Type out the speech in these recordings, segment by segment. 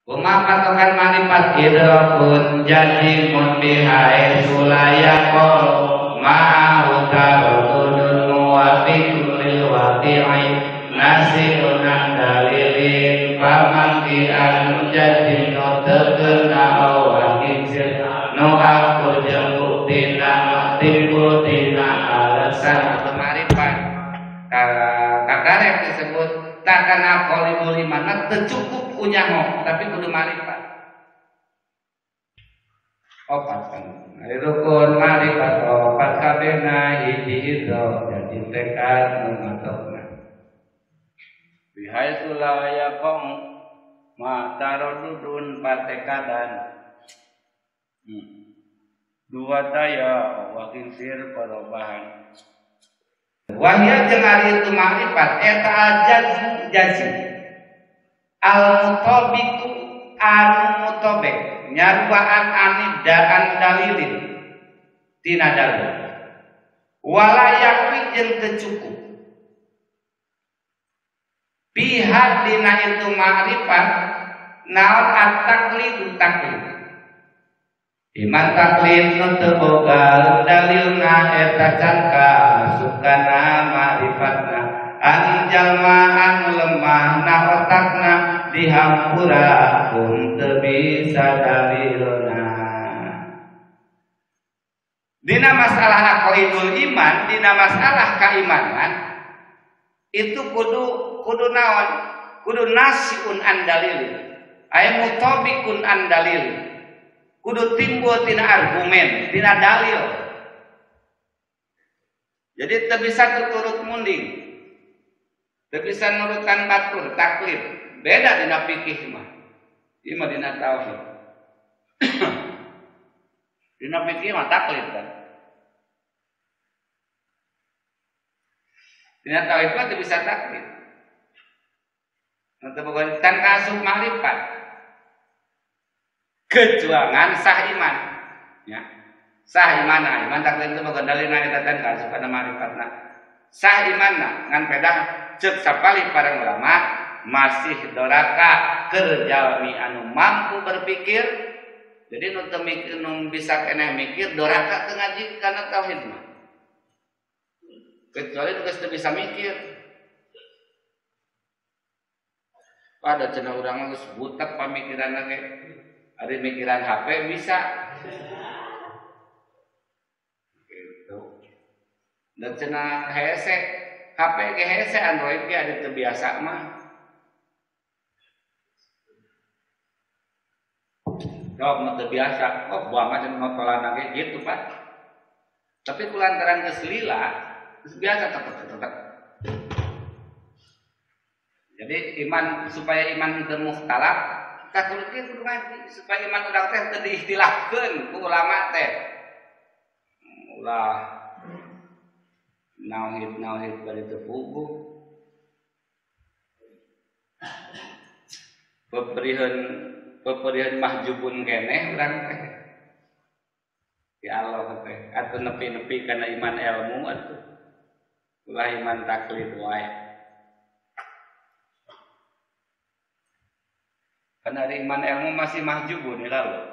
Kumaha patokan marifat idrakun jazimun bihae sulayaqo ma utarudun muwafiqun lil waqi'i nasiun an dalilin pamantian jadi nu teu kena awan nu akur jeung buktina nu timbul tina alasan marifat kakarek disebut takana qalibul iman teu cukup kunyaho tapi kudu marifat opat kan rukun marifat opat kabehna hiji itu jadi tekad nu matokna bihaitsu la yaqum ma taradudun patekadan dua taya wakin sir perubahan wahya jeung ari itu makrifat eta al-jazmu jazm al-mutabiqu anu mutabik nyaruaan anidaan dalilin tina dalil wala yakfi jeung teu cukup pihak dina itu makrifat naon at-taqlidu taklid iman taklid nu teu boga dalilna eta can kasukana makrifatna an jalma anu lemah na otakna dihampura pun teu bisa dalilna. Dina masalah aqaidul iman, dina masalah keimanan itu kudu naon? Kudu nasiun an dalil. Aya mutabiqun an dalil. Kudu timbul tina argumen, tina dalil. Jadi teu bisa tuturut munding. Teu bisa nurutan batur, taklid. Beda dina fikih mah. Ieu mah dina tauhid. Dina fikih mah taklid kan. Dina tauhid mah teu bisa taklid. Teu boga can kaasup makrifat. Kejuangan sah iman. Ya. Sah imanna, iman taklid teu boga dalilna eta can kaasup kana makrifatna. Sah imanna ngan pedah ceuk sapalih para ulama masih doraka keur jalmi anu mampu berpikir. Jadi nu teu mikir nu bisa keneh mikir doraka teu ngaji kana tauhid mah. Kecuali nu geus teu bisa mikir. Pada cenah urang mah geus butek pamikiranna ge. Ari mikiran HP bisa. Gitu. Dan cenah hese HP ge hese Android ge ada teu biasa mah. Sok nu teu biasa, oh buang aja motolan ge gitu Pak. Tapi kulantaran geus lila, geus biasa tek. Jadi iman supaya iman teu mukhtalaf, tah kudu kieu kudu ngaji supaya iman urang teh teu diistilahkeun ku ulama teh. Ulah nauhid bari teu puguh. Peperihan mahjubun keneh urang teh. Ya Allah teh atuh nepi-nepi kana iman ilmu atuh. Ulah iman taklid wae. Karena dari iman ilmu masih mahjubun lalu.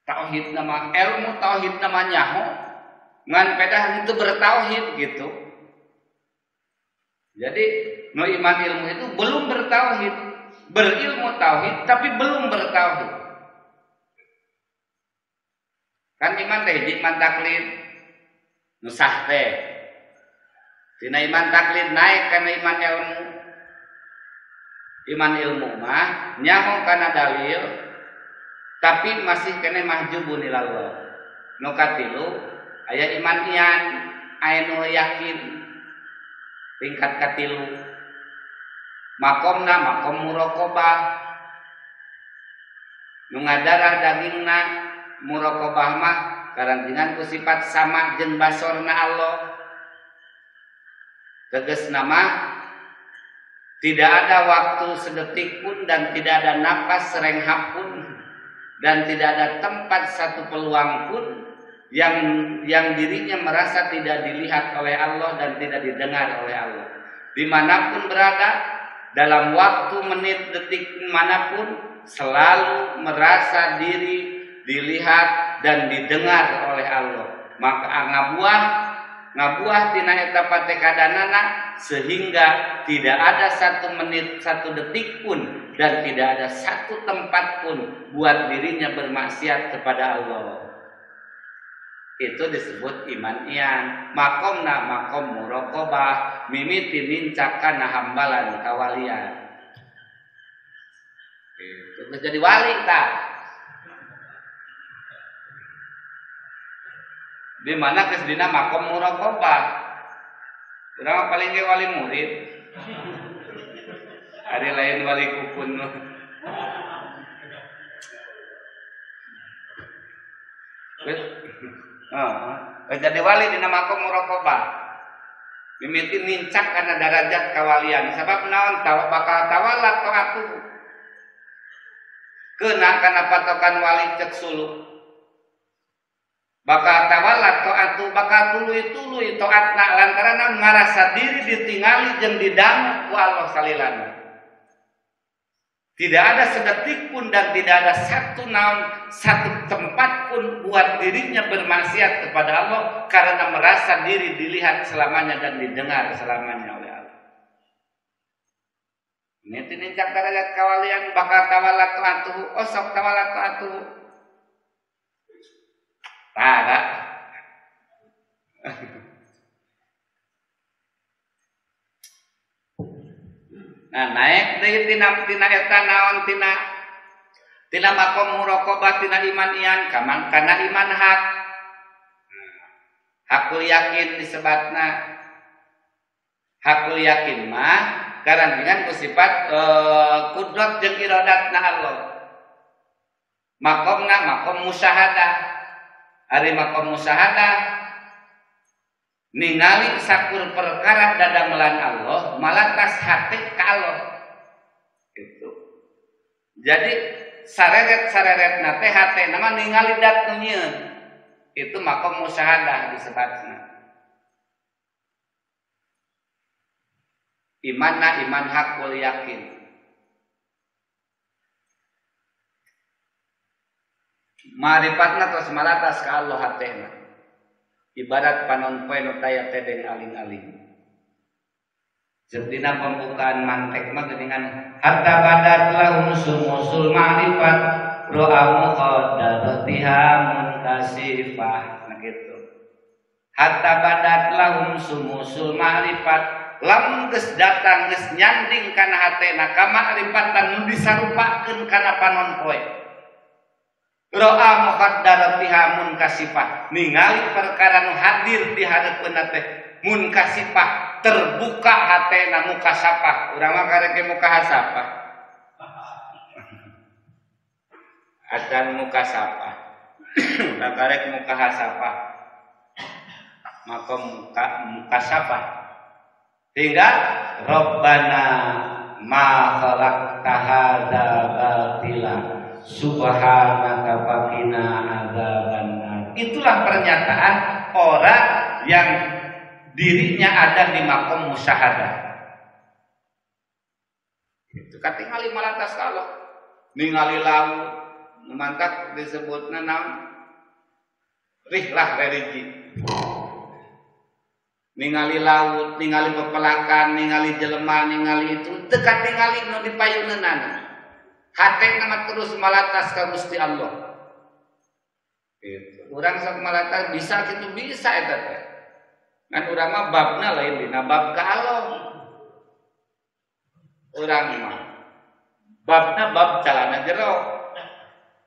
Tauhid nama ilmu tauhid nama nyaho ngan pedah itu bertauhid gitu. Jadi nu iman ilmu itu belum bertauhid, berilmu tauhid tapi belum bertauhid. Kan iman teh iman taklid nu sah teh. Tina iman taklid naik kana iman ilmu. Iman ilmu mah nyaho kana dalil tapi masih kene mahjubun ilallah. Nu katilu aya iman ian aya nu yakin tingkat katilu. Makomna makom muraqabah. Nu ngadarah dagingna muraqabah mah karantingan ku sifat sama jeung basorna Allah. Tegasna mah tidak ada waktu sedetik pun dan tidak ada napas serenghap pun dan tidak ada tempat satu peluang pun yang dirinya merasa tidak dilihat oleh Allah dan tidak didengar oleh Allah. Dimanapun berada, dalam waktu menit detik manapun selalu merasa diri dilihat dan didengar oleh Allah. Maka ngabuah tina eta patekadanana sehingga tidak ada satu menit satu detik pun dan tidak ada satu tempat pun buat dirinya bermaksiat kepada Allah. Itu disebut iman ian. Makomna makom muraqabah mimiti nincakana hambalan kawalian. Itu jadi wali tah. Di mana geus dina makom muraqabah. Urang paling ge wali murid. Ari lain wali kupun. Heeh, jadi wali dina makom muraqabah. Mimiti nincak kana darajat kawalian. Sabab naon bakal tawala taatu. Keuna kana patokan wali cek suluk. Bakal tawala taatu bakal tuluy-tuluy taatna lantaran ngarasa diri ditingali jeung didangu ku Allah salilana. Tidak ada sedetik pun dan tidak ada satu naon satu tempat pun buat dirinya bermaksiat kepada Allah karena merasa diri dilihat selamanya dan didengar selamanya oleh Allah. Ini nincak darajat kawalian bakal tawala taatuhu osok tawala taatuhu. Tara. Nah, naik deui tina eta naon tina makom muraqabah tina iman ian kaman kana iman hak. Hakul yakin disebatna. Hakul yakin mah karantingan ku sifat kudrat jeung iradatna Allah. Makomna makom musyahadah. Ari makom musyahadah ningali sakur perkara dadamelan Allah malatas hati ka Allah gitu. Jadi sareret-sareretna teh hatena mah ningali dat nu nyieun. Itu makom musyahadah disebutna. Imanna iman hakul yakin. Marifatna terus malatas ka Allah hatena. Ibarat panon poe nu taya tedeng aling-aling. Dina pembukaan mantek mah geuningan hatta badat lahum sumusul ma'rifat ro'a muqaddaratiha munkasifah. Nah gitu. Hatta badat lahum sumusul ma'rifat lamun geus datang geus nyanding kana hatena ka ma'rifatan nu disarupakeun kana panon poe. Ro'a muqaddaratiha munkasifah ningali perkara nu hadir di hareupeunna teh munkasifah terbuka hatena mukasapah. Urang mah karek mukahasapah acan mukasapah urang karek mukahasapah makom mukasapah sehingga Rabbana ma khalaqta hadza batila subhanaka faqina adzabannar. Itulah pernyataan orang yang dirinya ada di makom musyahadah. Itu katingali malatas Allah, ningali laut, mantak disebutna naon? Rihlah religi. Ningali laut, ningali pepelakan, ningali jelema, ningali itu teu katingali nu dipayuneunana. Hate nama terus malatas ka Gusti Allah. Gitu. Urang sok malatas bisa kitu bisa eta teh. Ngan urang mah babna lain dina bab ka Allah. Urang mah babna bab calana jero.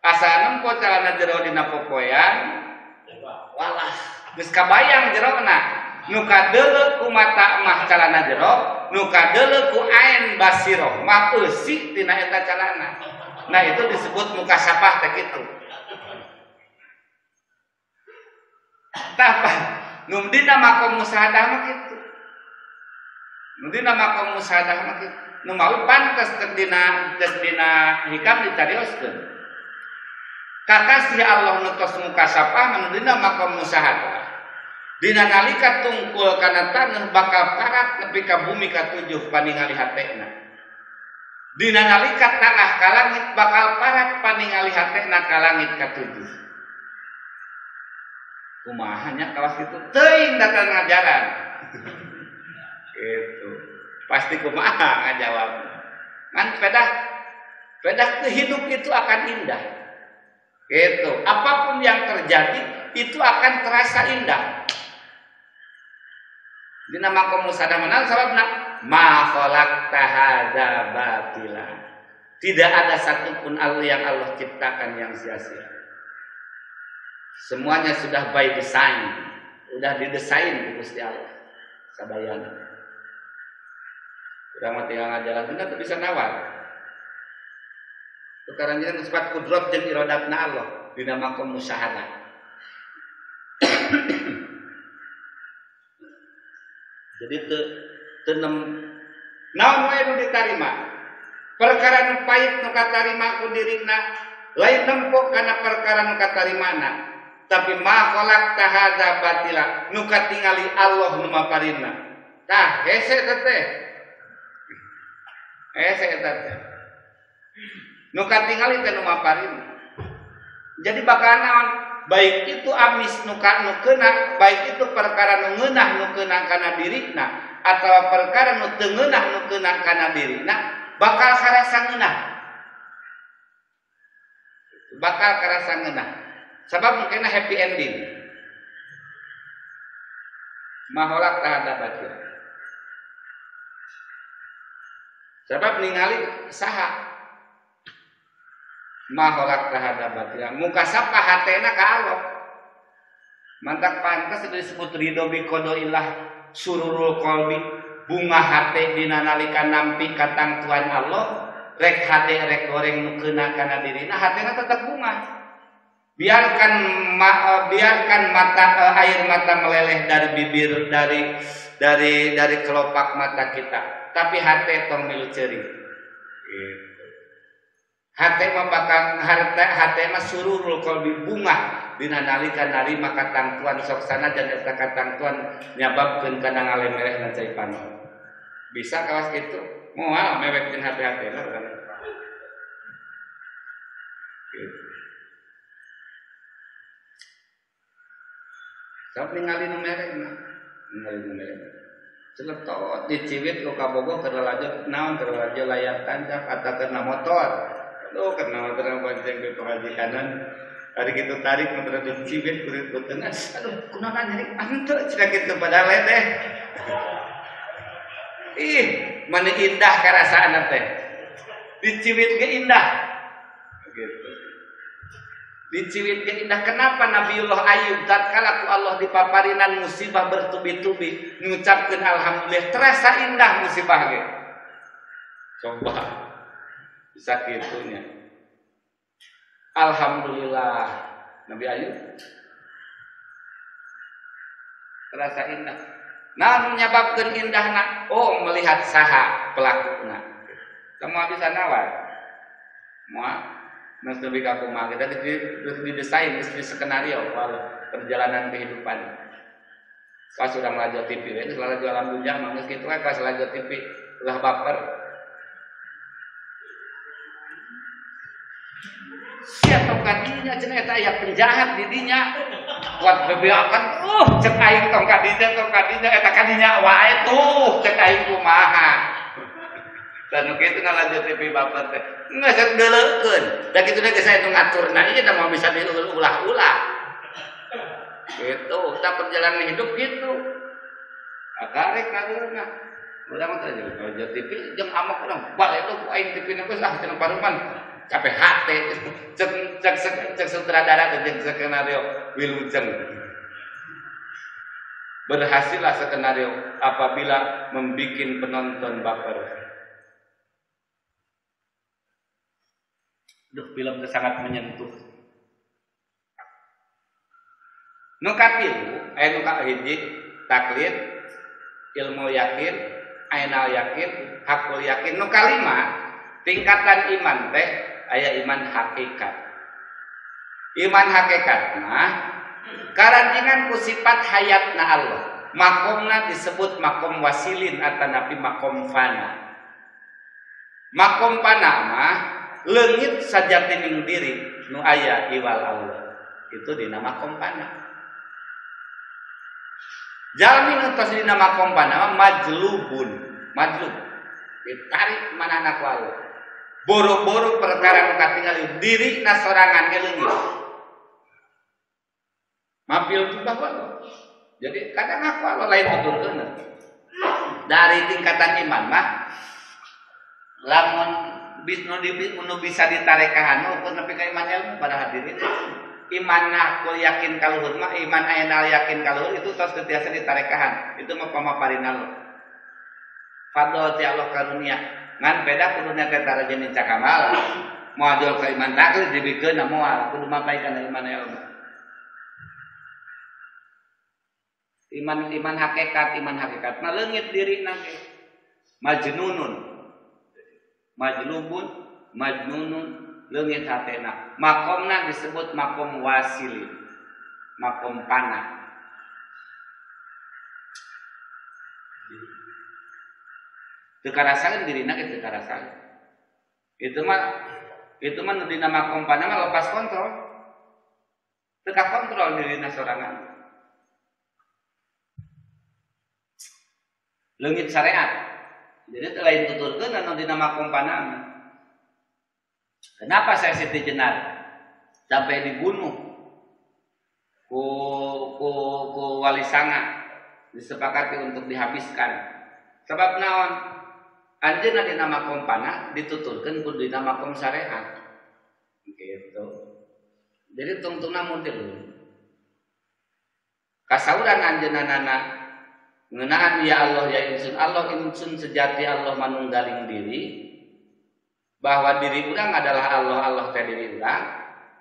Asa nempo calana jero dina popoean walah geus kabayang jerona. Nu kadeuleu ku mata mah calana jero, nu kadeuleu ku ain basiroh mah eusi tina eta calana. Nah itu disebut mukasapah teh kitu. Tah nu dina makom musyahadah mah kitu. Nu dina makom musyahadah mah kitu. Nu mawi pantes teh dina hikam dicarioskeun. Kakasih Allah nu tos mukasapah mah nu dina makom musyahadah. Dina nalika tungkul kana taneuh bakal parat nepi ka bumi katujuh paningali hatena. Dina nalika tangah ka langit bakal parat paningali hatena ka langit katujuh. Kumaha nya kawas kitu teuing datang ngajaran. Gitu. Pasti kumaha ngajawab. Ngan pedah hidup itu akan indah. Gitu. Apapun yang terjadi itu akan terasa indah. Dina maqam musadah menang sababna ma khalaqta hadza batila. Tidak ada satupun Allah yang Allah ciptakan yang sia-sia. Semuanya sudah by design, udah didesain ku Gusti Allah. Sabayana. Urang mah tinggal ngajalankeun teu bisa nawar. Tukaran jeung sifat kudrat jeung iradatna Allah dina maqam musyahadah. Jadi teu naon wae nu ditarima. Perkara nu pait nu katarima ku dirina lain nempo kana perkara nu katarimana, tapi ma khalaqta hadza batila nu katingali Allah nu maparina. Tah hese teh. Hese eta teh. Nu katingali teh nu maparina. Jadi bakal naon? Baik itu amis nu keuna, baik itu perkara nu ngeunah nu keuna kana dirina atawa perkara nu teu ngeunah nu keuna kana dirina, bakal karasa ngeunah. Bakal karasa ngeunah. Sabab mungkin happy ending. Maholak tahada batil. Sabab ningali saha maholak terhadap batil. Muka sapa hatena ka Allah. Mantak pantas itu disebut ridho bi qadaillah sururul qalbi, bunga hate dina nalika nampi katangtuan Allah, rek hate rek goreng nu keuna kana dirina, hatena tetep bunga. Biarkan biarkan mata air mata meleleh dari bibir, dari kelopak mata kita, tapi hate tong milu ceurik. Gitu. Hate mah bakal hate mah sururul qalbi, bunga dina nalika narima katangtuan sok sanajan eta katangtuan nyababkeun kana ngalemelehna cai panon. Bisa kawas kitu moal mewekkeun hate-hatena urang. Gitu. Sok ningali nu merekna, ningali nu merekna. Celetot diciwit ku kabogoh keur lalajo naon, keur lalajo layar tancap atawa keur motor. Aduh, kenal terang bonceng di pemajikan. Hari gitu tarik motor dicibit kulit putengah. Aduh, kunaon nyeri henteu cenah kitu padahal teh. Ih, mana indah karasaan teh. Diciwit ge indah. Gitu. Diciwit ge indah. Kenapa Nabiullah Ayub tatkala ku Allah dipaparinan musibah bertubi-tubi ngucapkeun alhamdulillah, terasa indah musibah ge. Coba bisa gitunya. Alhamdulillah Nabi Ayub terasa indah. Nah, menyebabkan indahna, oh melihat saha pelakuna. Semua bisa nawar. Semua mesti lebih kaku mah. Kita didesain, di skenario perjalanan kehidupan. Pas sudah melajot TV, itu selalu jualan bujang, mangis gitu kan pas lajot TV, ulah baper. Siapa kadinya cenah eta aya penjahat di dinya. Kuat bebeakan cek aing tong kadinya eta kadinya wae tuh cek aing kumaha. Dan nu kitu ngalanjut TV baper teh. Geus deuleukeun. Da kitu teh geus aya nu ngaturna ieu da moal bisa diulah-ulah. Gitu, tah perjalanan hidup gitu. Akarek ngageurna. Urang mah teh lanjut TV jeung amok urang balik tuh aing TV na geus ah cenah paruman. Capek hati, cek sutradara dan skenario wilujeng. Berhasillah skenario apabila membikin penonton baper. Duh, film itu sangat menyentuh. Nu katilu, aya nu kahiji, taklid, ilmu yakin, ainal yakin, hakul yakin. Nu kalima, tingkatan iman teh aya iman hakikat. Iman hakikat mah karantingan ku sifat hayatna Allah. Makomna disebut makom wasilin atanapi makom fana. Makom pana mah leungit sajatining diri nu aya iwal Allah. Itu dina makom pana. Jalmi nu tos dina makom pana mah majlubun, majlub. Ditarik manahna ku Allah. Boro-boro perkara nu katingali diri na sorangan ge leungit. Mapil jubah Allah. Jadi kadang aku Allah lain tuturkeun. Dari tingkatan iman mah lamun nu bisa ditarik ka hanu ukur nepi ka iman ilmu pada hadirin. Iman aku yakin kaluhur mah iman ayeuna yakin kaluhur itu tos teu tiasa ditarekahan. Itu mah pamaparina lo. Fadl ti Allah karunia. Ngan beda kuduna teh tarajeun cakamala. Moal jual ka iman taklid dibikeun moal kudu mapay kana iman ilmu. Iman iman hakikat mah leungit dirina ge. Majnunun. Majlubun, majnunun leungit hatena. Makomna disebut makom wasilin. Makom panah. Teu karasaeun dirina ge teu karasaeun. Itu mah nu dina makom panah mah lepas kontrol. Teu kakontrol dirina sorangan. Leungit syariat. Jadi lain tuturkeun anu dina makom panah. Kenapa saya Siti Jenar sampai dibunuh ku Wali Sanga disepakati untuk dihabiskan. Sebab naon? Anjeunna dina makom panah dituturkeun ku dina makom syariat. Gitu. Jadi tungtungna model. Kasauran anjeunna nana ngeunaan ya Allah ya insun, Allah insun sejati Allah manunggaling diri, bahwa diri urang adalah Allah, Allah teh diri urang,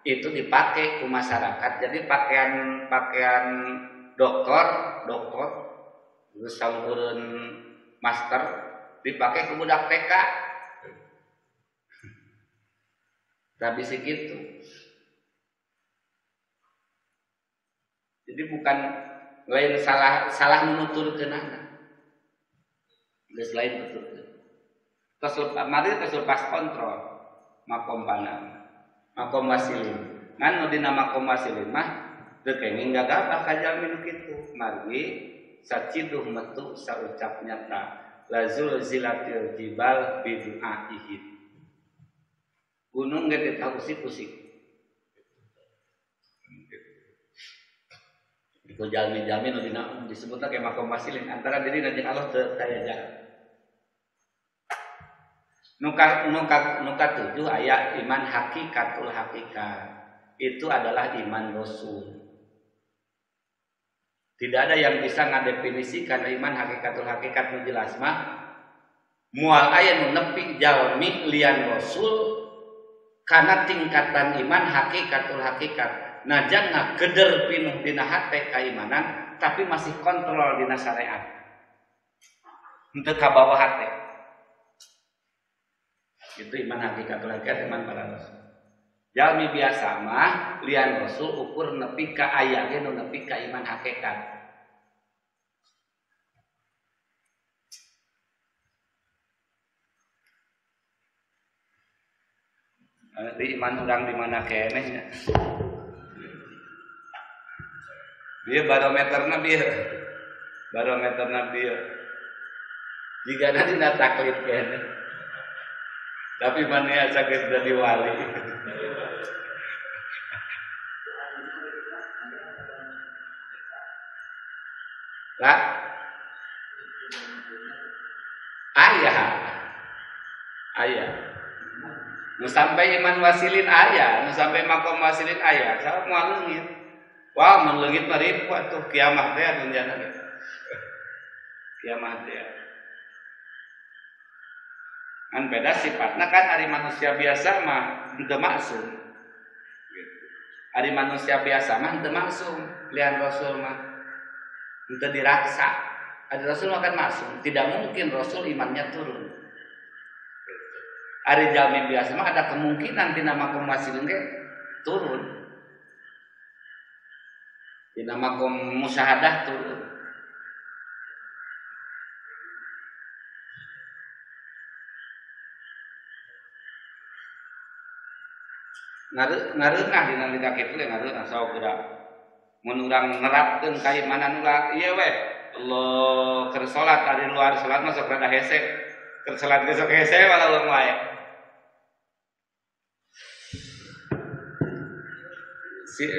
itu dipakai ku masyarakat. Jadi pakaian doktor geus saluhureun master dipakai ku budak TK. Tapi segitu. Jadi bukan lain salah menuturkeunana. Geus lain tuturkeun. Tos mari tos lepas kontrol makom panah. Makom wasilin. Ngan nu dina makom wasilin mah teu kenging gagabah ka jalmi nu kitu. Margi saciduh metu saucap nyata lazul zilatil jibal bidu'aihi. Gunung ge teu usik-usik. Iku jalmi-jalmi nu dina disebutna ke makom wasilin antara diri dan jeung Allah teu aya jarak. Nuka tujuh ayat iman hakikatul hakikat. Itu adalah iman Rasul. Tidak ada yang bisa ngadefinisikan iman hakikatul hakikat nu jelas mah. Moal aya nu nepi jalmi lian Rasul karena tingkatan iman hakikatul hakikat. Najan ngageder pinuh dina hate keimanan tapi masih kontrol dina syariat. Henteu ka bawah hate. Itu iman hakikatul hakikat iman para rasul. Jalmi biasa mah lian rasul ukur nepi ka aya ge nu nepi ka iman hakikat. Di iman urang di mana keneh nya. Dia barometerna bieu. Barometerna bieu. Jigana dina taklid keneh. Tapi mana sakit jadi wali. Lah, ayah, nu sampai iman wasilin ayah, nu sampai makom wasilin ayah, saya mau leungit. Wah, mun leungit mah ripuh atuh kiamah teh dunyana ge. Kiamah teh. Kan beda sifatna kan ari manusia biasa mah henteu maksum. Ari manusia biasa mah henteu maksum, lian rasul mah henteu diraksa. Ari rasul mah kan maksum, tidak mungkin rasul imannya turun. Ari jalmi biasa mah ada kemungkinan dina makom wasilin ge turun. Dina makom musyahadah turun. Ngareunah dina lika kitu ge ngareunah sok geura. Mun urang nerapkeun kaimanan ulah ieu we. Allah keur salat ari luar salat mah sok rada hese. Keur salat ge sok hese malah urang wae.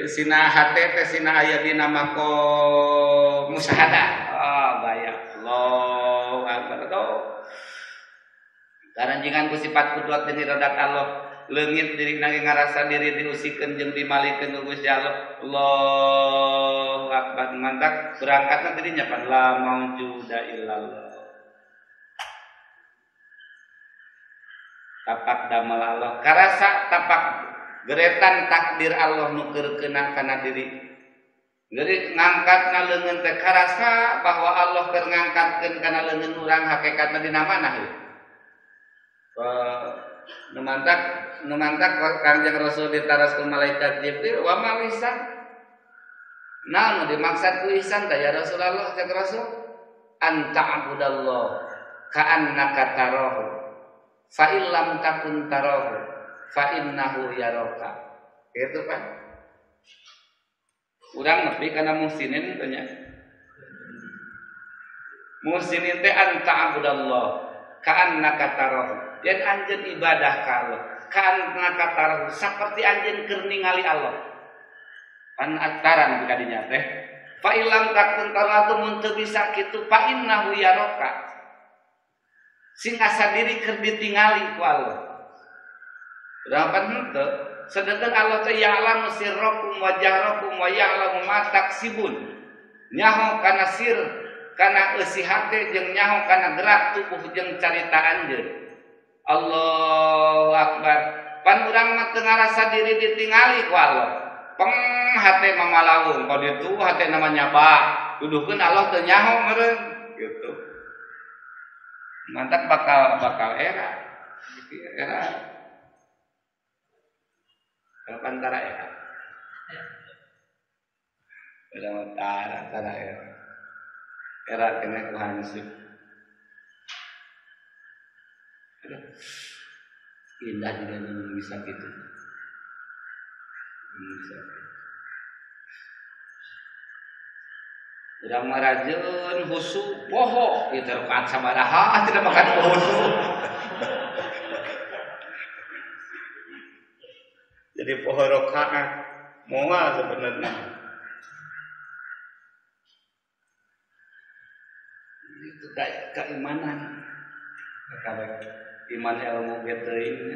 Sina hate teh sina aya dina maqam musyahadah. Ah baya Allahu akbar. Karanjingan ku sifat kudrat jeung iradat Allah. Leungit diri nage ngarasa diri diusikeun jeung dimalikeun ku Gusti Allah. Allahu akbar. Mantak berangkatna dirinya pan la maujuda illallah. Tapak damel Allah. Karasa tapak geretan takdir Allah nu keur keuna kana diri. Jadi ngangkatna leungeun teh karasa bahwa Allah keur ngangkatkeun kana leungeun urang hakikatna dina mana ieu. Nu mantak Kangjeng Rasul ditaras ku malaikat Jibril wa ma lisan. Naon nu dimaksud ku ihsan teh ya Rasulullah cek Rasul an ta'budallah ka'annaka tarahu fa illam takun tarahu fa innahu yaraka. Gitu kan. Urang nepi kana muhsinin teh nya. Muhsinin teh an ta'budallah ka'annaka tarahu. Yen anjeun ibadah ka Allah ka'annaka tarahu saperti anjeun keur ningali Allah. Pan ataran ka dinya teh. Fa illam takun tarahu mun teu bisa kitu fa innahu yaraka. Sing asa diri keur ditingali ku Allah. Berapa henteu sedangkan Allah teh ya'lamu sirrakum wa jahrakum wa ya'lamu ma taksibun. Nyaho kana sir kana eusi hate jeung nyaho kana gerak tubuh jeung carita anjeun. Allahu akbar. Pan urang mah teu ngarasa diri ditingali ku Allah. Peng hate mamalawung ka ditu hate nama nyaba. Duduhkeun Allah teu nyaho meureun gitu. Mantak bakal era. Era. Kapan tara era? Udah tara era. Era kena ku hansip. Indah juga bisa gitu. Bisa. Urang marajeun husu poho ieu teh rakaat sabaraha tidak makan husu. Jadi poho rakaat moal sebenarnya. Itu keimanan. Iman ilmu ge teuing.